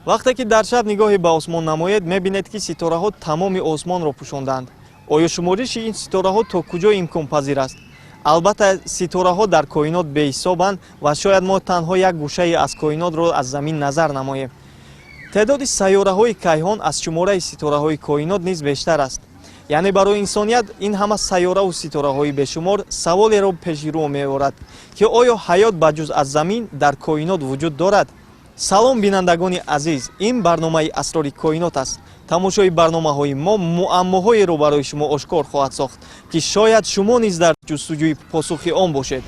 Вақте ки дар шаб нигоҳе ба осмон намоед, мебинед, ки ситораҳо тамоми осмонро пӯшондаанд. Оё шумориши ин ситораҳо то куҷо имконпазир аст? Албатта, ситораҳо дар коинот беҳисобанд ва шояд мо танҳо як гӯшае аз коинотро аз замин назар намоем. Теъдоди сайёраҳои кайҳон аз шумораи ситораҳои коинот низ бештар аст. Яъне барои инсоният ин ҳама сайёраву ситораҳои бешумор саволеро пеши рӯ меорад, ки оё ҳаёт ба ҷуз аз замин дар коинот вуҷуд дорад? Салом, бинандагони азиз, ин барномаи Асрори коинот аст. Тамошои барномаҳои мо муаммоҳоеро барои шумо ошкор хоҳад сохт, ки шояд шумо низ дар ҷустуҷӯи посухи он бошед.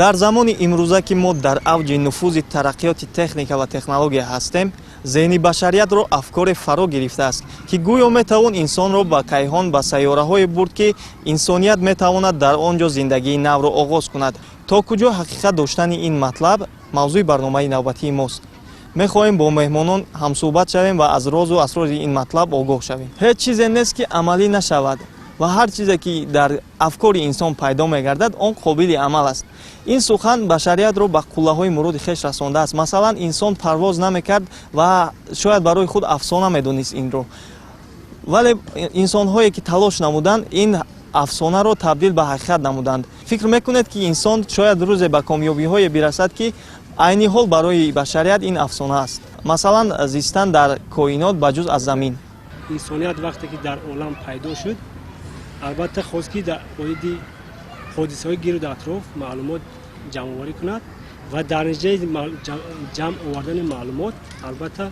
Дар замони имрӯза, ки мо дар авҷи нуфузи тараққиёти техника ва технология ҳастем, зеҳни башариятро афкоре фаро гирифтааст, ки гӯё метавон инсонро ба кайҳон, ба сайёраҳое бурд, ки инсоният метавонад дар он ҷо зиндагии навро оғоз кунад. То куҷо ҳақиқат доштани ин матлаб мавзӯи барномаи навбатии мост. Мехоҳем бо меҳмонон ҳамсӯҳбат шавем ва аз розу асрори ин матлаб огоҳ шавем. Ҳеҷ чизе нест, ки амалӣ нашавад, ва ҳар чизе, ки дар афкори инсон пайдо мегардад, он қобили амал аст. Ин сухан башариятро ба қуллаҳои муроди хеш расондааст. Масалан, инсон парвоз намекард ва шояд барои худ афсона медонист инро, вале инсонҳое, ки талош намуданд, ин афсонаро табдил ба ҳақиқат намуданд. Фикр мекунед, ки инсон шояд рӯзе ба комёбиҳое бирасад, ки айни ҳол барои башарият ин афсона аст, масалан, зистан дар коинот ба ҷуз аз замин? Инсоният вақте ки дар олам пайдо шуд, албатта хост, ки дар оиди ҳодисаҳои гирду атроф маълумот ҷамъоварӣ кунад ва дар натиҷаи ҷамъ овардани маълумот, албатта,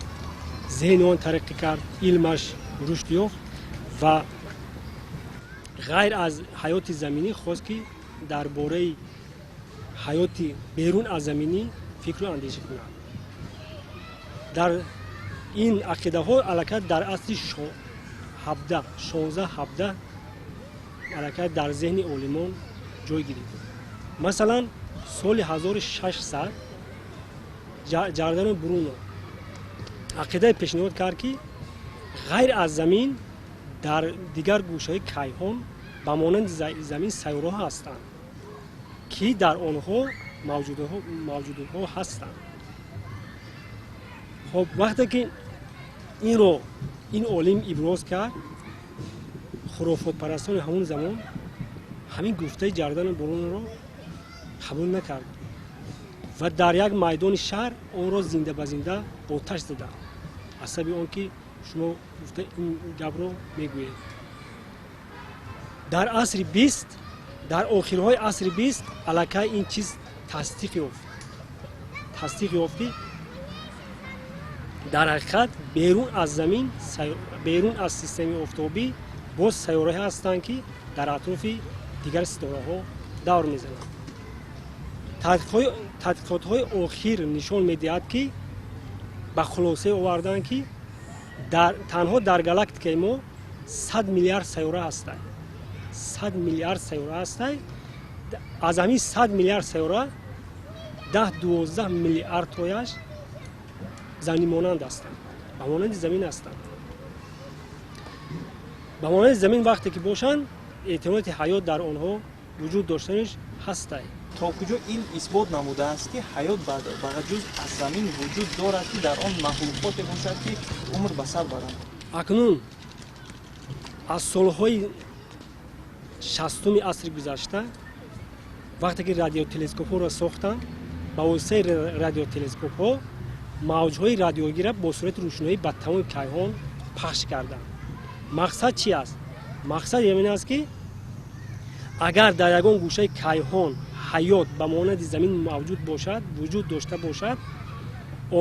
зеҳни он тараққӣ кард, илмаш рушд ёфт ва ғайр аз ҳаёти заминӣ хост, ки дар бораи ҳаёти берун аз заминӣ фикру андеша кунад. Дар ин ақидаҳо аллакай дар асри ҳабда, 16, 17 аллакай дар зеҳни олимон ҷой гирифт. Масалан, соли 1600 Ҷордано Бруно ақидае пешниҳод кард, ки ғайр аз замин дар дигар гӯшаҳои кайҳон ба монанди замин сайёраҳо ҳастанд, ки дар онҳо мавҷудотҳо ҳастанд. Хоб, вақте ки инро ин олим иброз кард, хурофотпарастони ҳамон замон ҳамин гуфтаи Ҷордано Бруноро қабул накард ва дар як майдони шаҳр онро зинда ба зинда оташ заданд, аз сабаби он ки шумо гуфта ин гапро мегӯед. Дар асри 20, дар охирҳои асри 20 аллакай ин чиз тасдиқ ёфт. Тасдиқ ёфт, ки дар ҳақиқат берун аз замин, берун аз системаи офтобӣ боз сайёраҳое ҳастанд, ки дар атрофи дигар ситораҳо давр мезананд. Тадқиқотҳои охир нишон медиҳад, ки ба хулосае оварданд, ки танҳо дар галактикаи мо 100 миллиард сайёра ҳастанд. 100 миллиард сайёра ҳастанд. Аз ҳамин 100 миллиард сайёра 10-12 миллиардтояш заминмонанд ҳастанд, ба монанди замин ҳастанд. Ба монанди замин вақте ки бошанд, эҳтимолияти ҳаёт дар онҳо вуҷуд доштанаш ҳастай. То куҷо илм исбот намудааст, ки ҳаёт ба ҷуз аз замин вуҷуд дорад, ки дар он махлуқоте бошад, ки умр ба сар баранд? Акнун аз солҳои 60-уми асри гузашта, вақте ки радиотелескопҳоро сохтанд, ба воситаи радиотелескопҳо мавҷҳои радиогиро бо сурати рӯшноӣ ба тамоми кайҳон пахш карданд. Мақсад чи аст? Мақсад ҳамин аст, ки агар дар ягон гӯшаи кайҳон ҳаёт ба монанди замин мавҷуд бошад, вуҷуд дошта бошад,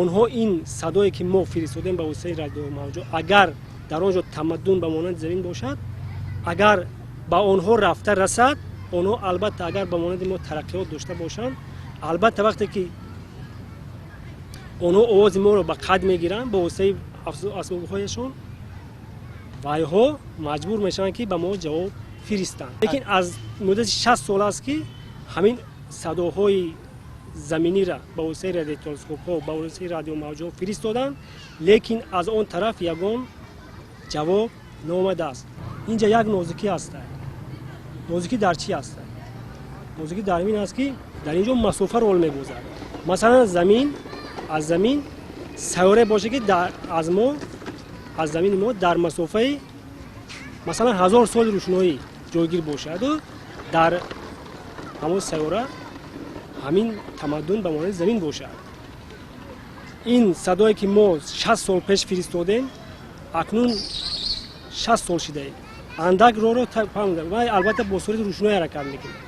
онҳо ин садое ки мо фиристодем ба воситаи радиомавҷҳо, агар дар он ҷо тамаддун ба монанди замин бошад, агар ба онҳо рафта расад, онҳо албатта агар ба монанди мо тараққиёт дошта бошанд, албатта вақте ки онҳо овози моро ба қад мегиранд ба воситаи асбобҳояшон, вайҳо маҷбур мешаванд, ки ба мо ҷавоб фиристанд. Лекин аз муддати 60 сол аст, ки ҳамин садоҳои заминира ба воситаи радиотелескопҳо, ба воситаи радиомавҷҳо фиристоданд, лекин аз он тараф ягон ҷавоб наомадааст. Инҷа як нозукӣ ҳаста. Нозукӣ дар чӣ ҳаста? Нозукӣ дар ин аст, ки дар ин ҷо масофа рол мебозад. Масалан, замин аз замин сайёрае бошад, ки аз замини мо дар масофаи масалан 1000 соли рӯшноӣ ҷойгир бошаду дар ҳамон сайёра ҳамин тамаддун ба монанди замин бошад. Ин садое ки мо 60 сол пеш фиристодем, акнун 60 сол шидаем, андак роҳро паймуда, ва албатта бо сурати рӯшноӣ ҳаракат мекунад.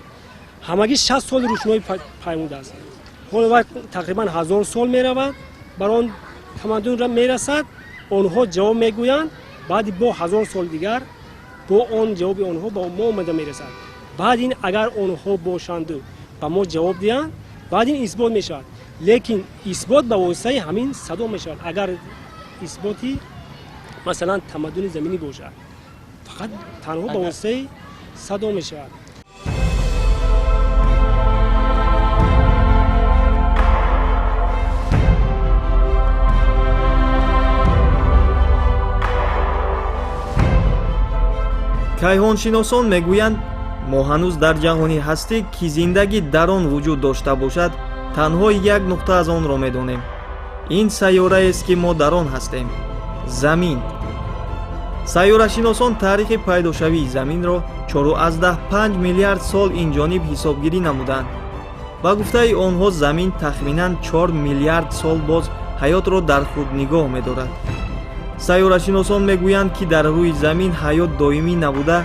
Ҳамагӣ 60 соли рӯшноӣ паймудааст. Ҳоло вай тақрибан 1000 сол меравад, бар он тамаддунро мерасад, онҳо ҷавоб мегӯянд, баъди бо 1000 соли дигар бо он ҷавоби онҳо ба мо омада мерасад. Баъд ин агар онҳо бошанду ба мо ҷавоб диҳанд, баъд ин исбот мешавад. Лекин исбот ба воситаи ҳамин садо мешавад. Агар исботи масалан тамаддуни заминӣ бошад, фақат танҳо ба воситаи садо мешавад. Кайҳоншиносон мегӯянд, мо ҳанӯз дар ҷаҳони ҳастӣ, ки зиндагӣ дар он вуҷуд дошта бошад, танҳо як нуқта аз онро медонем. Ин сайёраест, ки мо дар он ҳастем – замин. Сайёрашиносон таърихи пайдошавии заминро 4,5 миллиард сол инҷониб ҳисобгирӣ намуданд. Ба гуфтаи онҳо, замин тахминан 4 миллиард сол боз ҳаётро дар худ нигоҳ медорад. Сайёрашиносон мегӯянд, ки дар рӯи замин ҳаёт доимӣ набуда,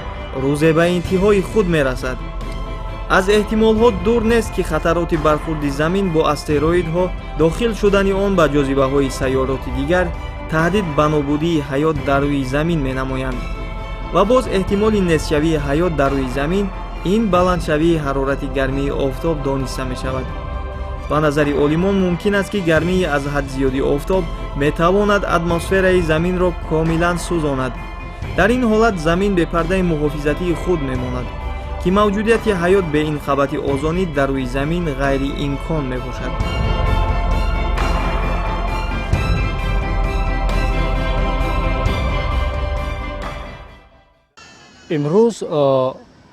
рӯзе ба интиҳои худ мерасад. Аз эҳтимолҳо дур нест, ки хатароти бархурди замин бо астероидҳо, дохил шудани он ба ҷозибаҳои сайёроти дигар таҳдид ба нобудии ҳаёт дар рӯи замин менамоянд. Ва боз эҳтимоли нестшавии ҳаёт дар рӯи замин ин баландшавии ҳарорати гармии офтоб дониста мешавад. Ба назари олимон мумкин аст, ки гармии аз ҳад зиёди офтоб метавонад атмосфераи заминро комилан сӯзонад. Дар ин ҳолат замин бепардаи муҳофизатии худ мемонад, ки мавҷудияти ҳаёт бе ин қабати озонӣ дар рӯи замин ғайриимкон мебошад. Имрӯз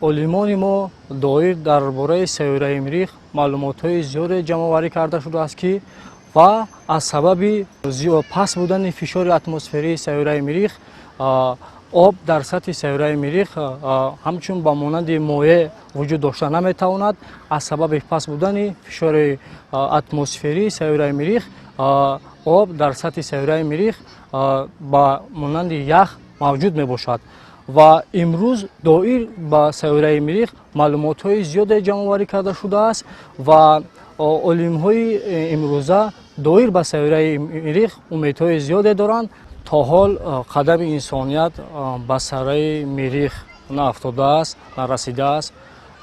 олимони мо доир дар бораи сайёраи Мирих маълумотҳои зиёде ҷамъоварӣ карда шудааст, ки ва аз сабаби паст будани фишори атмосферии сайёраи Мирих об дар сатҳи сайёраи Мирих ҳамчун ба монанди моеъ вуҷуд дошта наметавонад. Аз сабаби паст будани фишори атмосферии сайёраи Мирих об дар сатҳи сайёраи Мирих ба монанди ях мавҷуд мебошад. Ва имрӯз доир ба сайёраи Мирих маълумотҳои зиёде ҷамъоварӣ карда шудааст ва олимҳои имрӯза доир ба сайёраи Мирих умедҳои зиёде доранд. То ҳол қадами инсоният ба сайёраи Мирих наафтодааст, нарасидааст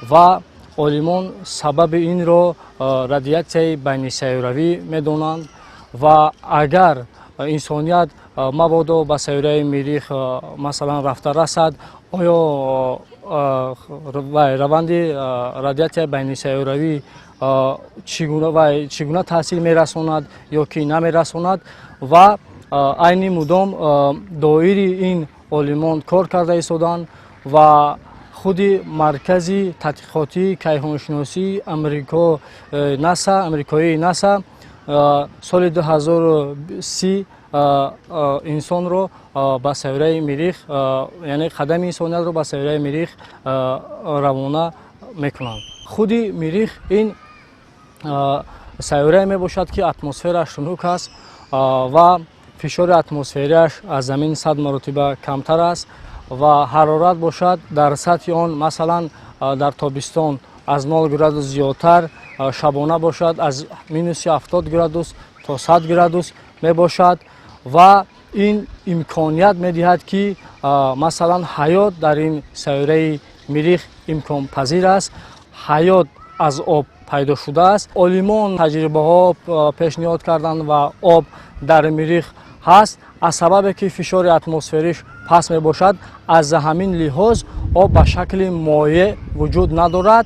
ва олимон сабаби инро радиатсияи байнисайёравӣ медонанд. Ва агар инсоният мабодо ба сайёраи Мирих масалан рафта расад, оё раванди радиатсияи байнисайёравӣ чӣ гуна таъсир мерасонад ё ки намерасонад. Ва айни мудом доири ин олимон кор карда истоданд ва худи маркази тадқиқотии кайҳоншиносии Амрико НАСА, амрикоии НАСА соли 2030 инсонро ба сайёраи Мирих, яъне қадами инсониятро ба сайёраи Мирих равона мекунанд. Худи Мирих ин сайёрае мебошад, ки атмосфераш тунук аст ва фишори атмосфериаш аз замин 100 маротиба камтар аст ва ҳарорат бошад дар сатҳи он масалан дар тобистон аз 0 градус зиёдтар, шабона бошад аз минуси 70 градус то 100 градус мебошад. Ва ин имконият медиҳад, ки масалан ҳаёт дар ин сайёраи Мирих имконпазир аст. Ҳаёт аз об пайдо шудааст. Олимон таҷрибаҳо пешниҳод карданд ва об дар Мирих ҳаст. Аз сабабе ки фишори атмосфериш паст мебошад, аз ҳамин лиҳоз об ба шакли моеъ вуҷуд надорад.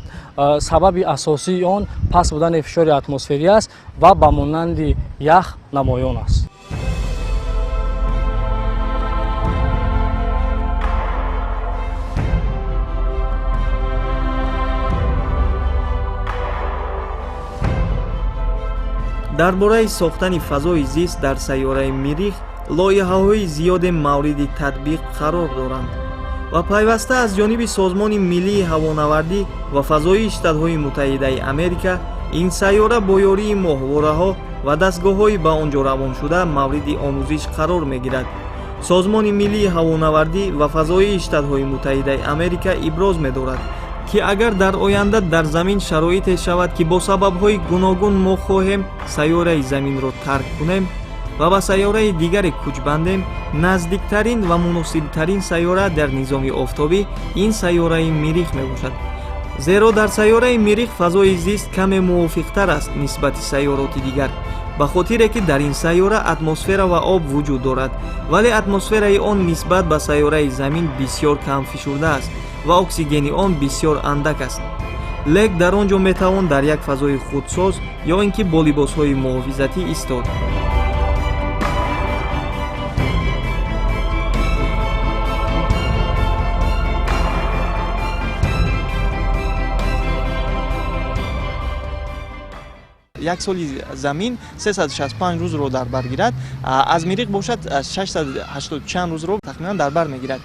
Сабаби асосии он паст будани фишори атмосферӣ аст ва ба монанди ях намоён аст. Дар бораи сохтани фазои зист дар сайёраи Мирих лоиҳаҳои зиёде мавриди татбиқ қарор доранд ва пайваста аз ҷониби Созмони миллии ҳавонавардӣ ва фазоии Штатҳои Муттаҳидаи Америка ин сайёра бо ёрии моҳвораҳо ва дастгоҳҳои ба он ҷо равоншуда мавриди омӯзиш қарор мегирад. Созмони миллии ҳавонавардӣ ва фазоии Штатҳои Муттаҳидаи Америка иброз медорад, ки агар дар оянда дар замин шароите шавад, ки бо сабабҳои гуногун мо хоҳем сайёраи заминро тарк кунем ва ба сайёраи дигаре кӯч бандем, наздиктарин ва муносибтарин сайёра дар низоми офтобӣ ин сайёраи Мирих мебошад. Зеро дар сайёраи Мирих фазои зист каме мувофиқтар аст нисбати сайёроти дигар, ба хотире ки дар ин сайёра атмосфера ва об вуҷуд дорад, вале атмосфераи он нисбат ба сайёраи замин бисёр кам фишурда аст ва оксигени он бисёр андак аст. Лек дар он ҷо метавон дар як фазои худсоз ё ин ки бо либосҳои муҳофизатӣ истод. Як соли замин 365 рӯзро дар бар гирад, аз Мирих бошад 680 чанд рӯзро тахминан дар бар мегирад.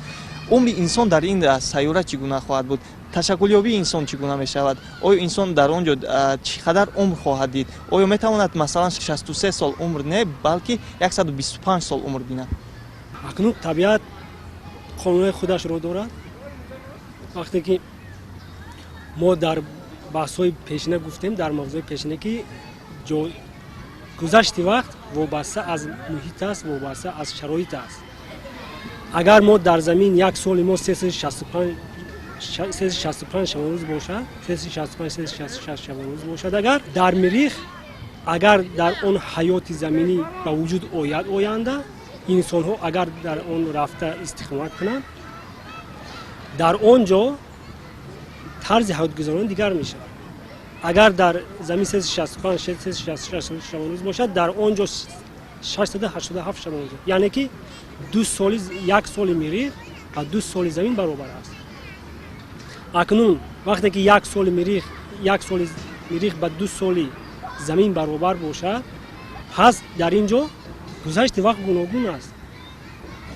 Умри инсон дар ин сайёра чӣ гуна хоҳад буд? Ташаккулёбии инсон чӣ гуна мешавад? Оё инсон дар он ҷо чӣ қадар умр хоҳад дид? Оё метавонад масалан 63 сол умр не, балки 125 сол умр бинад? Акнун табиат қонунҳои худашро дорад. Вақте ки мо дар баҳсҳои пешина гуфтем, дар мавзӯи пешина, ки гузашти вақт вобаста аз муҳит аст, вобаста аз шароит аст. Агар мо дар замин як соли мо 365 шабонрӯз бошад, 365-366 шабонрӯз бошад, агар дар Мирих, агар дар он ҳаёти заминӣ ба вуҷуд ояд, оянда инсонҳо агар дар он рафта истиқомат кунанд, дар он ҷо тарзи ҳаётгузаронӣ дигар мешавад. Агар дар замин 365-366 шабонрӯз бошад, дар он ҷо 687 шабонрӯз, яъне ки ду соли, як соли Мирих ба 2 соли замин баробар аст. Акнун вақте ки як соли Мирих ба 2 соли замин баробар бошад, пас дар ин ҷо гузашти вақт гуногун аст.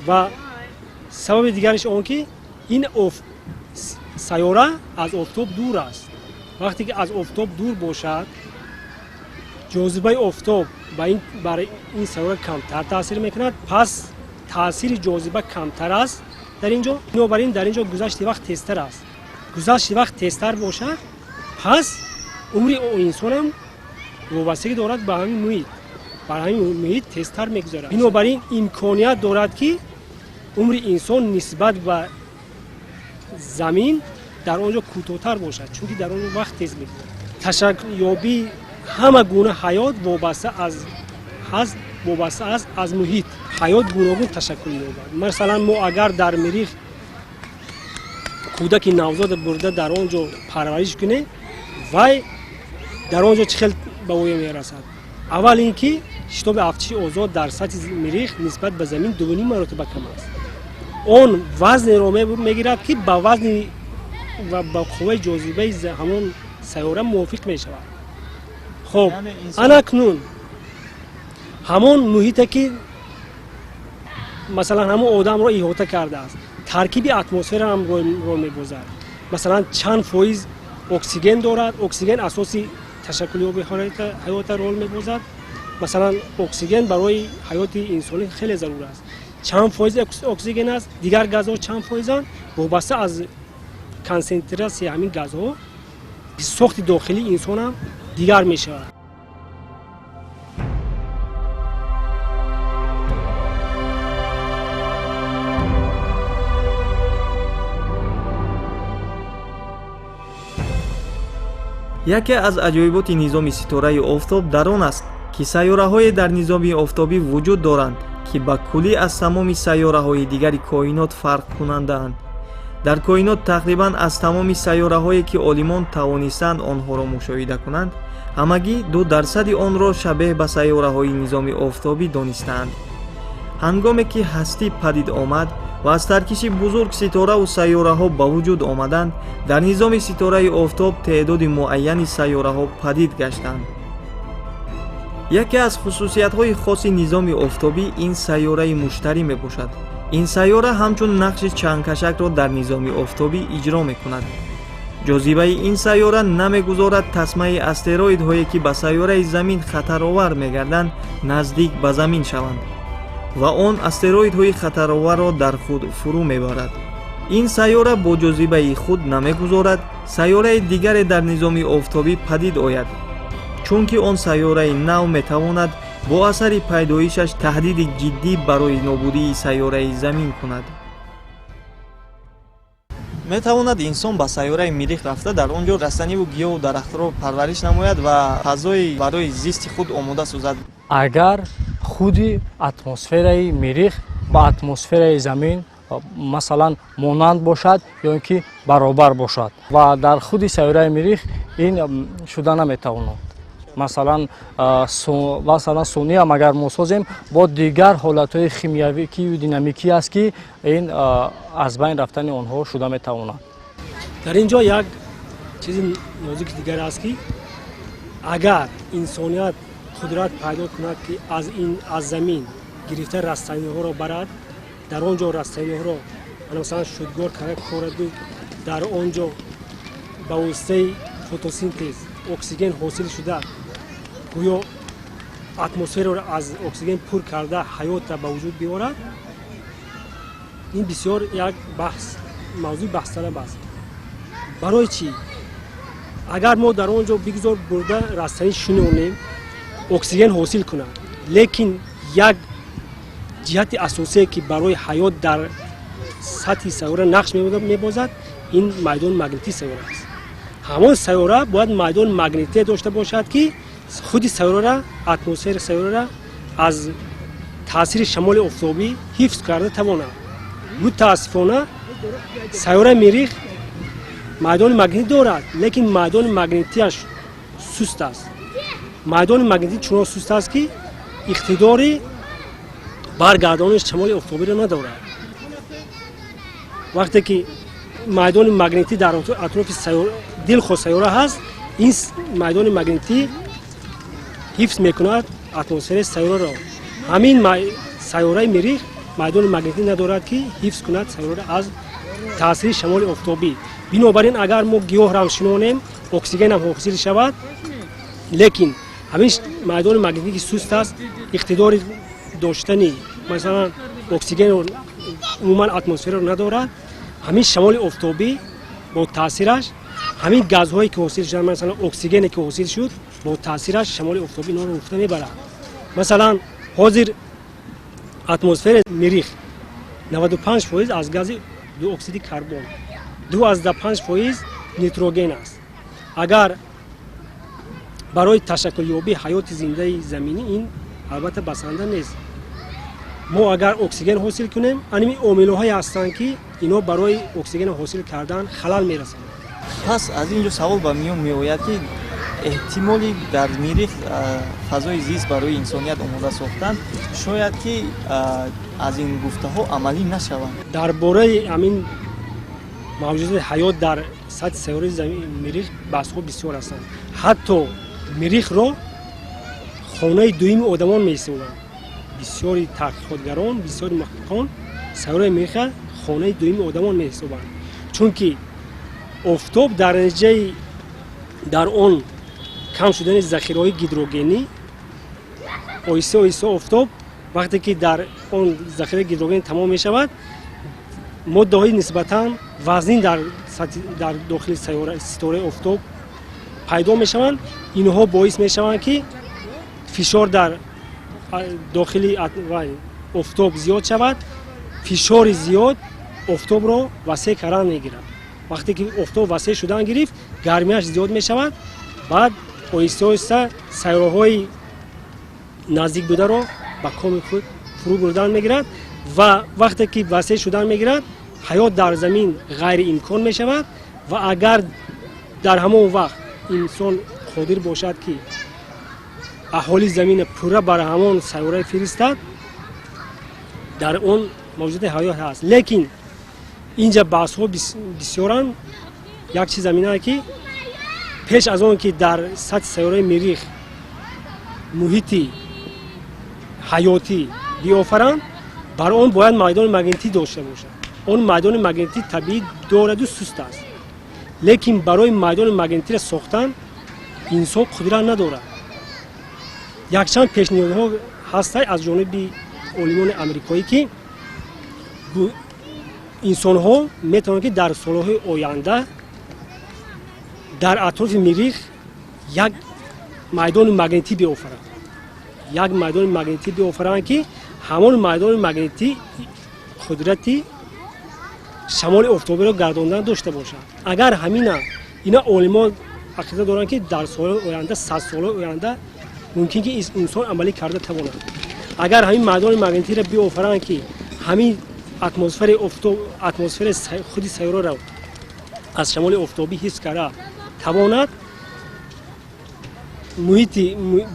Ва сабаби дигариш он ки ин сайёра аз офтоб дур аст. Вақте ки аз офтоб дур бошад, ҷозибаи офтоб бар ин сайёра камтар таъсир мекунад, пас таъсири ҷозиба камтар аст. Дар инҷо, бинобар ин, дар инҷо гузашти вақт тезтар аст. Гузашти вақт тезтар бошад, пас умри инсонам вобастагӣ дорад ба ҳамин муҳит, ба ҳамин муҳит тезтар мегузарад. Бинобар ин имконият дорад, ки умри инсон нисбат ба замин дар он ҷо кӯтоҳтар бошад, чунки дар он ҷо вақт тез мегузарад. Ташаккулёбии ҳама гуна ҳаёт вобаста аз ҳаст, вобаста аст аз муҳит. Ҳаёт гуногун ташаккул меёбад. Масалан, мо агар дар Мирих кӯдаки навзод бурда дар он ҷо парвариш кунем, вай дар он ҷо чӣ хел ба воя мерасад? Аввал ин ки шитоби афтиши озод дар сатҳи Мирих нисбат ба замин 2,5 маротиба кам аст. Он вазнеро мегирад, ки ба вазни ва ба қувваи ҷозибаи ҳамон сайёра мувофиқ мешавад. Хоб, анакнун ҳамон муҳите, ки масалан ҳамон одамро иҳота кардааст, таркиби атмосфера ҳам рол мебозад. Масалан, чанд фоиз оксиген дорад. Оксиген асоси ташаккулёби ҳаёта рол мебозад. Масалан, оксиген барои ҳаёти инсонӣ хеле зарур аст. Чанд фоиз оксиген аст, дигар газҳо чанд фоизанд, вобаста аз консентратсияи ҳамин газҳо сохти дохилии инсонам дигар мешавад. Яке аз аҷоиботи низоми ситораи офтоб дар он аст, ки сайёраҳое дар низоми офтобӣ вуҷуд доранд, ки ба куллӣ аз тамоми сайёраҳои дигари коинот фарқкунандаанд. Дар коинот тақрибан аз тамоми сайёраҳое, ки олимон тавонистанд онҳоро мушоҳида кунанд, ҳамагӣ 2% онро шабеҳ ба сайёраҳои низоми офтобӣ донистаанд. Ҳангоме ки ҳастӣ падид омад ва аз таркиши бузург ситораву сайёраҳо ба вуҷуд омаданд, дар низоми ситораи офтоб теъдоди муайяни сайёраҳо падид гаштанд. Яке аз хусусиятҳои хоси низоми офтобӣ ин сайёраи Муштарӣ мебошад. Ин сайёра ҳамчун нақши чангкашакро дар низоми офтобӣ иҷро мекунад. Ҷозибаи ин сайёра намегузорад тасмаи астероидҳое, ки ба сайёраи Замин хатаровар мегарданд, наздик ба Замин шаванд ва он астероидҳои хатароварро дар худ фурӯ мебарад. Ин сайёра бо ҷозибаи худ намегузорад сайёраи дигаре дар низоми офтобӣ падид ояд, чунки он сайёраи нав метавонад бо асари пайдоишаш таҳдиди ҷиддӣ барои нобудии сайёраи Замин кунад. Метавонад инсон ба сайёраи Мирих рафта, дар он ҷо растаниву гиёҳу дарахтро парвариш намояд ва фазои барои зисти худ омода созад? Агар худи атмосфераи Мирих ба атмосфераи Замин, масалан, монанд бошад ё ин ки баробар бошад, ва дар худи сайёраи Мирих ин шуда наметавонад. Масалан, сунъиам агар мо созем, бо дигар ҳолатҳои химиявикию динамикӣ аст, ки ин аз байн рафтани онҳо шуда метавонад. Дар ин ҷо як чизи нозуки дигар аст, ки агар инсоният қудрат пайдо кунад, ки аз замин гирифта растаниҳоро барад, дар он ҷо растаниҳоро, масалан, шудгор карда кораду, дар он ҷо ба воситаи фотосинтез оксиген ҳосил шуда, гӯё атмосфераро аз оксиген пур карда, ҳаётро ба вуҷуд биёрад, ин бисёр як баҳс, мавзӯи баҳсталаб аст. Барои чӣ? Агар мо дар он ҷо бигзор бурда растанӣ шинонем, оксиген ҳосил кунад, лекин як ҷиҳати асосие, ки барои ҳаёт дар сатҳи сайёра нақш мебозад, ин майдони магнитии сайёра аст. Ҳамон сайёра бояд майдони магнитие дошта бошад, ки худи сайёрара, атмосфераи сайёрара аз таъсири шамоли офтобӣ ҳифз карда тавонад. Мутаассифона, сайёраи Мирих майдони магнитӣ дорад, лекин майдони магнитиаш суст аст. Майдони магнитӣ чунон суст аст, ки иқтидори баргардониш шамоли офтобиро надорад. Вақте ки майдони магнитӣ дар атрофи дилхоҳ сайёра ҳаст, ин майдони магнитӣ ҳифз мекунад атмосфераи сайёраро. Ҳамин сайёраи Мирих майдони магнитӣ надорад, ки ҳифз кунад сайёраро аз таъсири шамоли офтобӣ. Бинобар ин, агар мо гиёҳро шинонем, оксигенам ҳосил шавад, лекин ҳамин майдони магнитӣ, ки суст аст, иқтидори доштани, масалан, оксигенро Умуман атмосфераро надорад. Ҳамин шамоли офтобӣ бо таъсираш ҳамин газҳое ки ҳосил шуданд, масалан оксигене ки ҳосил шуд, бо таъсираш шамоли офтобӣ инҳоро руфта мебарад. Масалан, ҳозир атмосфераи Мирих 95% аз гази дуоксиди карбон, 2,5% нитроген аст. Агар барои ташаккулёбии ҳаёти зиндаи заминӣ ин албатта басанда нест. Мо агар оксиген ҳосил кунем, аними омилҳое ҳастанд, ки инҳо барои оксиген ҳосил кардан халал мерасонанд. Пас аз ин ҷо савол ба миён меояд, ки эҳтимоли дар Мирих фазои зист барои инсоният омода сохтан шояд ки аз ин гуфтаҳо амалӣ нашаванд. Дар бораи ҳамин мавҷудияти ҳаёт дар сатҳи сайёраи Мирих баҳсҳо бисёр ҳастанд. Ҳатто Мирихро хонаи дуюми одамон меҳисобанд. Бисёри таҳқиқотгарон, бисёри муҳаққиқон сайёраи Мириха хонаи дуюми одамон меҳисобанд, чунки офтоб дар натиҷаи дар он кам шудани захираҳои гидрогенӣ, оҳиста оҳиста офтоб вақте ки дар он захираи гидроген тамом мешавад, моддаҳои нисбатан вазнин дар дохили ситораи офтоб пайдо мешаванд. Инҳо боис мешаванд, ки фишор дар дохили офтоб зиёд шавад. Фишори зиёд офтобро васеъ кардан мегирад. Вақте ки офтоб васеъ шудан гирифт, гармиаш зиёд мешавад, баъд оҳиста оҳиста сайёраҳои наздик бударо ба коми худ фурӯ бурдан мегирад ва вақте ки васеъ шудан мегирад, ҳаёт дар замин ғайриимкон мешавад. Ва агар дар ҳамон вақт инсон қодир бошад, ки аҳолии замина пурра бар ҳамон сайёра фиристад, дар он мавҷудияти ҳаёт ҳаст. Лекин инҷа баҳсҳо бисёранд. Як чиз замина, ки пеш аз он ки дар сатҳи сайёраи Мирих муҳити ҳаётӣ биофаранд, бар он бояд майдони магнитӣ дошта бошад. Он майдони магнитӣ табиӣ дораду суст аст, лекин барои майдони магнитиро сохтан инсон қудрат надорад. Якчанд пешниҳодҳо ҳастанд аз ҷониби олимони амрикоӣ, ки инсонҳо метавонанд, ки дар солҳои оянда дар атрофи Мирих як майдони магнитӣ биофаранд, як майдони магнитӣ биофаранд, ки ҳамон майдони магнитӣ қудрати шамоли офтобиро гардондан дошта бошад. Агар ҳамина ина олимон ақида доранд, ки дар солҳои оянда, 100 солҳои оянда мумкин ки инсон амалӣ карда тавонад. Агар ҳамин майдони магнитиро биофаранд, ки ҳамин атмосфераи офтоб, атмосфераи худи сайёраро аз шамоли офтобӣ ҳифз карда тавонад, муҳити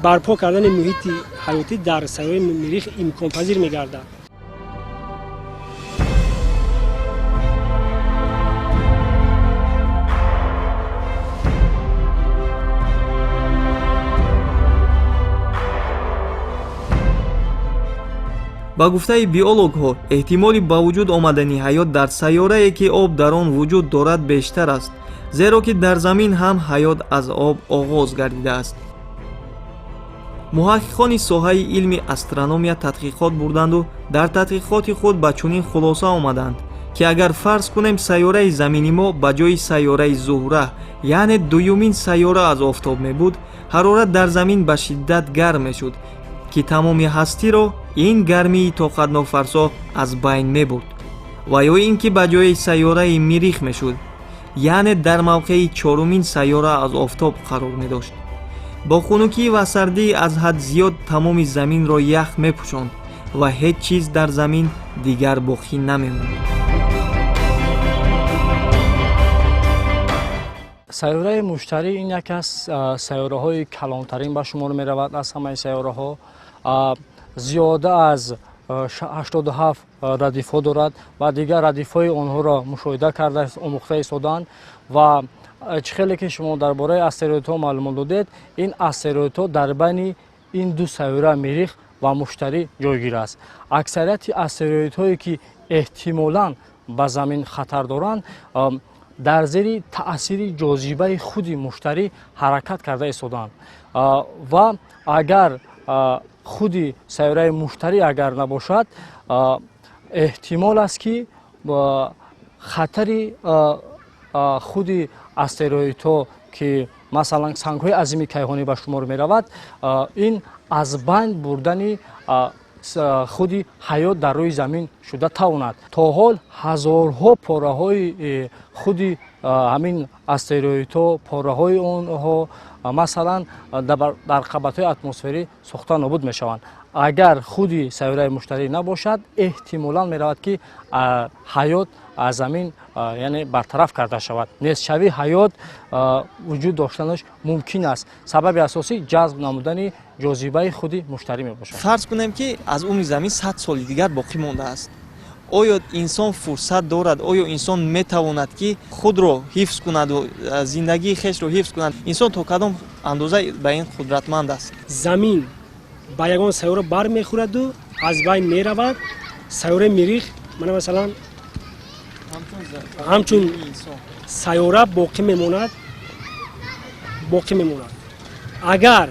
барпо кардани муҳити ҳаётӣ дар сайёраи Мирих имконпазир мегардад. Ба гуфтаи биологҳо, эҳтимоли ба вуҷуд омадани ҳаёт дар сайёрае, ки об дар он вуҷуд дорад, бештар аст, зеро ки дар замин ҳам ҳаёт аз об оғоз гардидааст. Муҳаққиқони соҳаи илми астрономия тадқиқот бурданду дар тадқиқоти худ ба чунин хулоса омаданд, ки агар фарз кунем сайёраи замини мо ба ҷои сайёраи Зуҳра, яъне дуюмин сайёра аз офтоб мебуд, ҳарорат дар замин ба шиддат гарм мешуд, ки тамоми ҳастиро ин гармии тоқатнофарсо аз байн мебурд, ва ё ин ки ба ҷои сайёраи Мирих мешуд, яъне дар мавқеи чорумин сайёра аз офтоб қарор медошт, бо хунукӣ ва сардии аз ҳад зиёд тамоми заминро ях мепӯшонд ва ҳеҷ чиз дар замин дигар боқӣ намемонд. Сайёраи Муштарӣ ин яке аз сайёраҳои калонтарин ба шумор меравад. Аз ҳамаи сайёраҳо зиёда аз 87 радифҳо дорад ва дигар радифҳои онҳоро мушоҳида карда, омӯхта истодаанд. Ва чӣ хеле ки шумо дар бораи астероидҳо маълумот додед, ин астероидҳо дар байни ин ду сайёра, Мирих ва Муштарӣ, ҷойгир аст. Аксарияти астероидҳое, ки эҳтимолан ба замин хатар доранд, дар зери таъсири ҷозибаи худи Муштарӣ ҳаракат карда истодаанд. Ва агар худи сайёраи Муштарӣ агар набошад Эҳтимол аст, ки хатари худи астероидҳо, ки масалан сангҳои азими кайҳонӣ ба шумор меравад, ин аз байн бурдани худи ҳаёт дар рӯи замин шуда тавонад. То ҳол ҳазорҳо пораҳои худи ҳамин астероидҳо, пораҳои онҳо, масалан, дар қабатҳои атмосферӣ сӯхта нобуд мешаванд. Агар худи сайёраи Муштарӣ набошад, эҳтимолан меравад, ки ҳаёт аз замин, яъне, бартараф карда шавад. Нестшавии ҳаёт вуҷуд доштанаш мумкин аст. Сабаби асосӣ ҷазб намудани ҷозибаи худи Муштарӣ мебошад. Фарз кунем, ки аз умри замин 100 соли дигар боқӣ мондааст. Оё инсон фурсат дорад? Оё инсон метавонад, ки худро ҳифз кунаду зиндагии хешро ҳифз кунад? Инсон то кадом андоза ба ин қудратманд аст? Замин ба ягон сайёра бармехӯраду аз байн меравад. Сайёраи Мирих, мана, масалан, ҳамчун сайёра боқӣ мемонад, боқӣ мемонад. Агар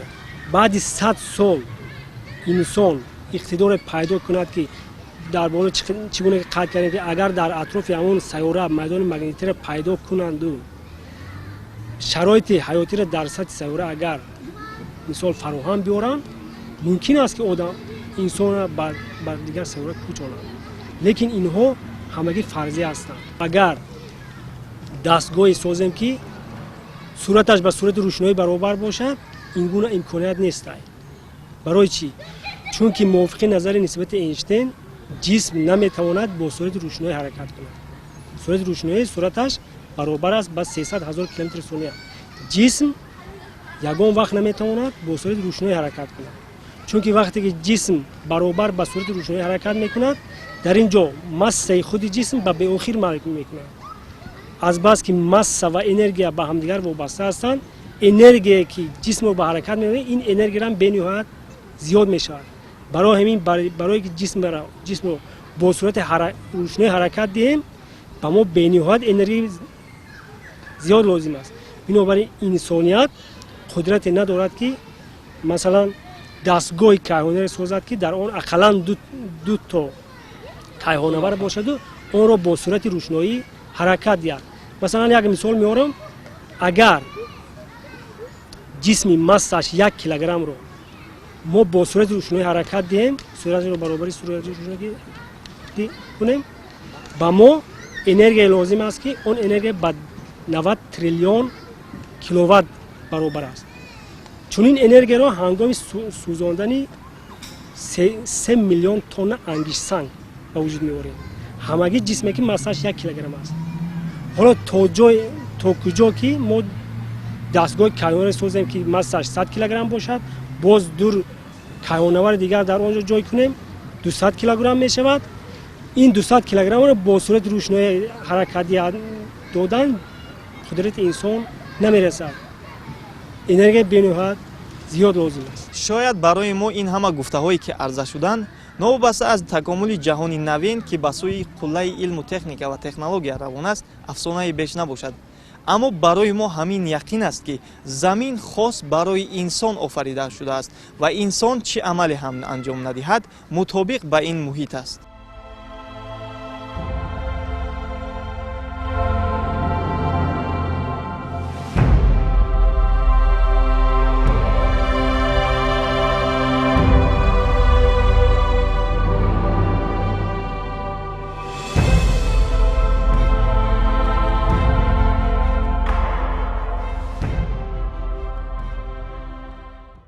баъди 100 сол инсон иқтидоре пайдо кунад, ки дар боло чӣ гуна қайд кардем, ки агар дар атрофи ҳамон сайёра майдони магнитиро пайдо кунанду шароити ҳаётиро дар сатҳи сайёра агар мисол фароҳам биёранд, мумкин аст, ки одам инсонро ба дигар сайёра кӯчонанд. Лекин инҳо ҳамагӣ фарзия ҳастанд. Агар дастгоҳе созем, ки суръаташ ба суръати рӯшноӣ баробар бошад, ин гуна имконият нестай. Барои чӣ? Чунки мувофиқи назари нисбати Эйнштейн ҷисм наметавонад бо суръати рӯшноӣ ҳаракат кунад. Суръати рӯшноӣ суръаташ баробар аст ба 300 ҳазор километри сония. Ҷисм ягон вақт наметавонад бо суръати рӯшноӣ ҳаракат кунад, чунки вақте ки ҷисм баробар ба суръати рӯшноӣ ҳаракат мекунад, дар ин ҷо массаи худи ҷисм ба беохир майл мекунад. Азбаски масса ва энергия ба ҳамдигар вобаста ҳастанд, энергие, ки ҷисмро ба ҳаракат меорад, ин энергияам бениҳоят зиёд мешавад. Барои ҳамин, барое ки ҷисмро бо суръати рӯшноӣ ҳаракат диҳем, ба мо бениҳоят энергияи зиёд лозим аст. Бинобар ин инсоният қудрате надорад, ки масалан дастгоҳи кайҳониро созад, ки дар он ақаллан ду то кайҳонавар бошаду онро бо суръати рӯшноӣ ҳаракат диҳад. Масалан, як мисол меорам: агар ҷисми массаш 1 килограммро мо бо суръати рӯшноӣ ҳаракат диҳем, суръатро баробари суръати рӯшноӣ кунем, ба мо энергия лозим аст, ки он энергия ба 90 триллион киловатт баробар аст. Чунин энергияро ҳангоми сӯзондани 3 миллион тонна ангиштсанг ба вуҷуд меорем. Ҳамагӣ ҷисме, ки массаш 1 килограмм аст. Ҳоло то ҷой, то куҷо ки мо дастгоҳи кайҳонро созем, ки массаш 100 килограмм бошад, боз ду кайҳонавари дигар дар он ҷо ҷой кунем, 200 килограмм мешавад. Ин 200 килограммро бо суръати рӯшноӣ ҳаракат додан қудрати инсон намерасад. Энергияи бениҳоят зиёд лозим аст. Шояд барои мо ин ҳама гуфтаҳое, ки арза шуданд, новобаста аз такомули ҷаҳони навин, ки ба сӯи қуллаи илму техника ва технология равон аст, афсонае беш набошад. Аммо барои мо ҳамин яқин аст, ки замин хос барои инсон офарида шудааст ва инсон чӣ амале ҳам анҷом надиҳад, мутобиқ ба ин муҳит аст.